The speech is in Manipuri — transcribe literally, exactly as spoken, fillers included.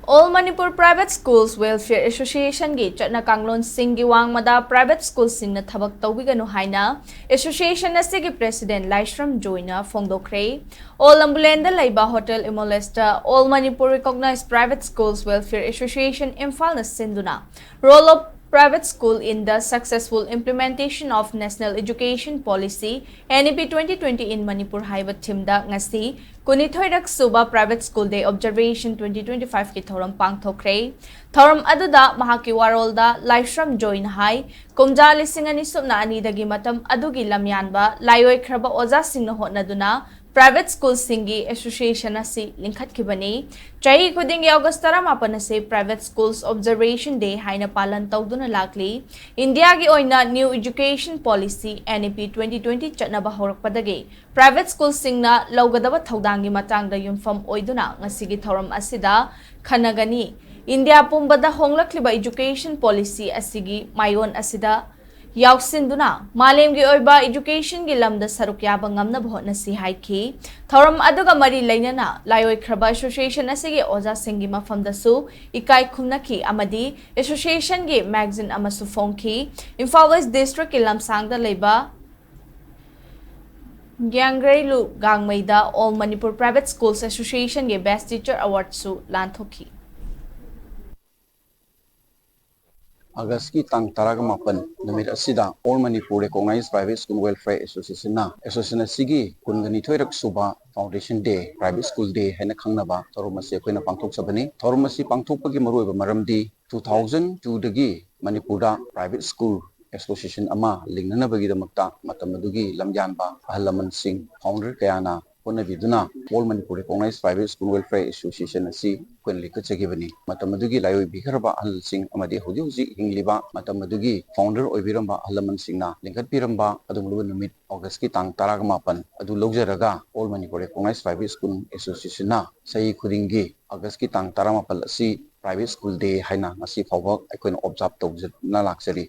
All Manipur Private Schools Welfare Associationꯒꯤ ꯆꯠꯅ ꯀꯥꯡꯂꯣꯟꯁꯤꯡꯒꯤ ꯋꯥꯡꯃꯗ private schoolꯁꯤꯡꯅ ꯊꯕꯛ ꯇꯧꯕꯤꯒꯅꯨ ꯍꯥꯏꯅ association ꯑꯁꯤꯒꯤ president ꯂꯥꯏꯁ꯭ꯔꯝ ꯖꯣꯏꯅ ꯐꯣꯡꯗꯣꯛꯈ꯭ꯔꯦ꯫ ꯑꯣꯜ ꯂꯝꯕꯨꯂꯦꯟꯗ ꯂꯩꯕ Hotel Imolesꯇ All Manipur Recognized Private Schools Welfare Association ꯏꯝꯐꯥꯜꯅ ꯁꯤꯟꯗꯨꯅ Role of Private School in the Successful Implementation of National Education Policy, N E P twenty twenty in Manipur ꯍꯥꯏꯕ themeꯗ ꯉꯁꯤ ꯀꯨꯟꯅꯤꯊꯣꯏꯔꯛ ꯁꯨꯕ Private School Day Observation twenty twenty-fiveꯀꯤ ꯊꯧꯔꯝ ꯄꯥꯡꯊꯣꯛꯈ꯭ꯔꯦ꯫ ꯊꯧꯔꯝ ꯑꯗꯨꯗ ꯃꯍꯥꯛꯀꯤ ꯋꯥꯔꯣꯜꯗ ꯂꯥꯏꯁ꯭ꯔꯝ ꯖꯣꯏꯅ ꯍꯥꯏ, ꯀꯨꯝꯖꯥ ꯂꯤꯁꯤꯡ ꯑꯅꯤ ꯁꯨꯞꯅ ꯑꯅꯤꯗꯒꯤ ꯃꯇꯝ ꯑꯗꯨꯒꯤ ꯂꯝꯌꯥꯟꯕ ꯂꯥꯏꯑꯣꯏꯈ꯭ꯔꯕ ꯑꯣꯖꯥꯁꯤꯡꯅ ꯍꯣꯠꯅꯗꯨꯅ private schoolꯁꯤꯡꯒꯤ association ꯑꯁꯤ ꯂꯤꯡꯈꯠꯈꯤꯕꯅꯤ꯫ ꯆꯍꯤ ꯈꯨꯗꯤꯡꯒꯤ August ꯇꯔꯥꯃꯥꯄꯟ ꯑꯁꯤ Private Schools Observation Day ꯍꯥꯏꯅ ꯄꯥꯂꯟ ꯇꯧꯗꯨꯅ ꯂꯥꯛꯂꯤ꯫ ꯏꯟꯗꯤꯌꯥꯒꯤ ꯑꯣꯏꯅ New Education Policy, N E P twenty twenty ꯆꯠꯅꯕ ꯍꯧꯔꯛꯄꯗꯒꯤ private schoolꯁꯤꯡꯅ ꯂꯧꯒꯗꯕ ꯊꯧꯗꯥꯡꯒꯤ ꯃꯇꯥꯡꯗ ꯌꯨꯝꯐꯝ ꯑꯣꯏꯗꯨꯅ ꯉꯁꯤꯒꯤ ꯊꯧꯔꯝ ꯑꯁꯤꯗ ꯈꯟꯅꯒꯅꯤ꯫ ꯏꯟꯗꯤꯌꯥ ꯄꯨꯝꯕꯗ ꯍꯣꯡꯂꯛꯂꯤꯕ education policy ꯑꯁꯤꯒꯤ ꯃꯥꯏꯑꯣꯟ ꯑꯁꯤꯗ ꯌꯥꯎꯁꯤꯟꯗꯨꯅ ꯃꯥꯂꯦꯝꯒꯤ ꯑꯣꯏꯕ educationꯒꯤ ꯂꯝꯗ ꯁꯔꯨꯛ ꯌꯥꯕ ꯉꯝꯅꯕ ꯍꯣꯠꯅꯁꯤ ꯍꯥꯏꯈꯤ꯫ ꯊꯧꯔꯝ ꯑꯗꯨꯒ ꯃꯔꯤ ꯂꯩꯅꯅ ꯂꯥꯏꯑꯣꯏꯈ꯭ꯔꯕ association ꯑꯁꯤꯒꯤ ꯑꯣꯖꯥꯁꯤꯡꯒꯤ ꯃꯐꯝꯗꯁꯨ ꯏꯀꯥꯏ ꯈꯨꯝꯅꯈꯤ ꯑꯃꯗꯤ associationꯒꯤ magazine ꯑꯃꯁꯨ ꯐꯣꯡꯈꯤ꯫ ꯏꯝꯐꯥꯜ West Districtꯀꯤ ꯂꯝꯁꯥꯡꯗ ꯂꯩꯕ ꯒ꯭ꯌꯥꯡꯒ꯭ꯔꯩꯂꯨ ꯒꯥꯡꯃꯩꯗ All Manipur Private Schools Associationꯒꯤ Best Teacher Awardꯁꯨ ꯂꯥꯟꯊꯣꯛꯈꯤ꯫ ꯑꯥꯒꯁꯀꯤ ꯇꯥꯡ ꯇꯔꯥꯒ ꯃꯥꯄꯟ ꯅꯨꯃꯤꯠ ꯑꯁꯤꯗ All Manipur Recognized Private School Welfare Associationꯅ association ꯑꯁꯤꯒꯤ ꯀꯨꯟꯒ ꯅꯤꯊꯣꯏꯔꯛ ꯁꯨꯕ Foundation Day, Private School Day ꯍꯥꯏꯅ ꯈꯪꯅꯕ ꯊꯧꯔꯝ ꯑꯁꯤ ꯑꯩꯈꯣꯏꯅ ꯄꯥꯡꯊꯣꯛꯆꯕꯅꯤ꯫ ꯊꯧꯔꯝ ꯑꯁꯤ ꯄꯥꯡꯊꯣꯛꯄꯒꯤ ꯃꯔꯨꯑꯣꯏꯕ ꯃꯔꯝꯗꯤ two thousand twoꯗꯒꯤ ꯃꯅꯤꯄꯨꯔꯗ private school association ꯑꯃ ꯂꯤꯡꯅꯅꯕꯒꯤꯗꯃꯛꯇ ꯃꯇꯝ ꯑꯗꯨꯒꯤ ꯂꯝꯌꯥꯟꯕ ꯑꯍꯜ ꯂꯃꯟꯁꯤꯡ, founder ꯀꯌꯥꯅ ꯍꯣꯠꯅꯕꯤꯗꯨꯅ All Manipur Recognized Private School Welfare Association ꯑꯁꯤ ꯑꯩꯈꯣꯏꯅ ꯂꯤꯡꯈꯠꯆꯈꯤꯕꯅꯤ꯫ ꯃꯇꯝ ꯑꯗꯨꯒꯤ ꯂꯥꯏꯑꯣꯏꯕꯤꯈ꯭ꯔꯕ ꯑꯍꯜꯁꯤꯡ ꯑꯃꯗꯤ ꯍꯧꯖꯤꯛ ꯍꯧꯖꯤꯛ ꯍꯤꯡꯂꯤꯕ ꯃꯇꯝ ꯑꯗꯨꯒꯤ founder ꯑꯣꯏꯕꯤꯔꯝꯕ ꯑꯍꯜ ꯂꯃꯟꯁꯤꯡꯅ ꯂꯤꯡꯈꯠꯄꯤꯔꯝꯕ ꯑꯗꯨꯒꯨꯝꯂꯕ ꯅꯨꯃꯤꯠ ꯑꯣꯒꯁꯀꯤ ꯇꯥꯡ ꯇꯔꯥꯒ ꯃꯥꯄꯟ ꯑꯗꯨ ꯂꯧꯖꯔꯒ All Manipur Recognized Private School Associationꯅ ꯆꯍꯤ ꯈꯨꯗꯤꯡꯒꯤ ꯑꯣꯒꯁꯀꯤ ꯇꯥꯡ ꯇꯔꯥꯃꯥꯄꯜ ꯑꯁꯤ Private School Day ꯍꯥꯏꯅ ꯉꯁꯤ ꯐꯥꯎꯕ ꯑꯩꯈꯣꯏꯅ observe ꯇꯧꯖꯗꯨꯅ ꯂꯥꯛꯆꯔꯤ꯫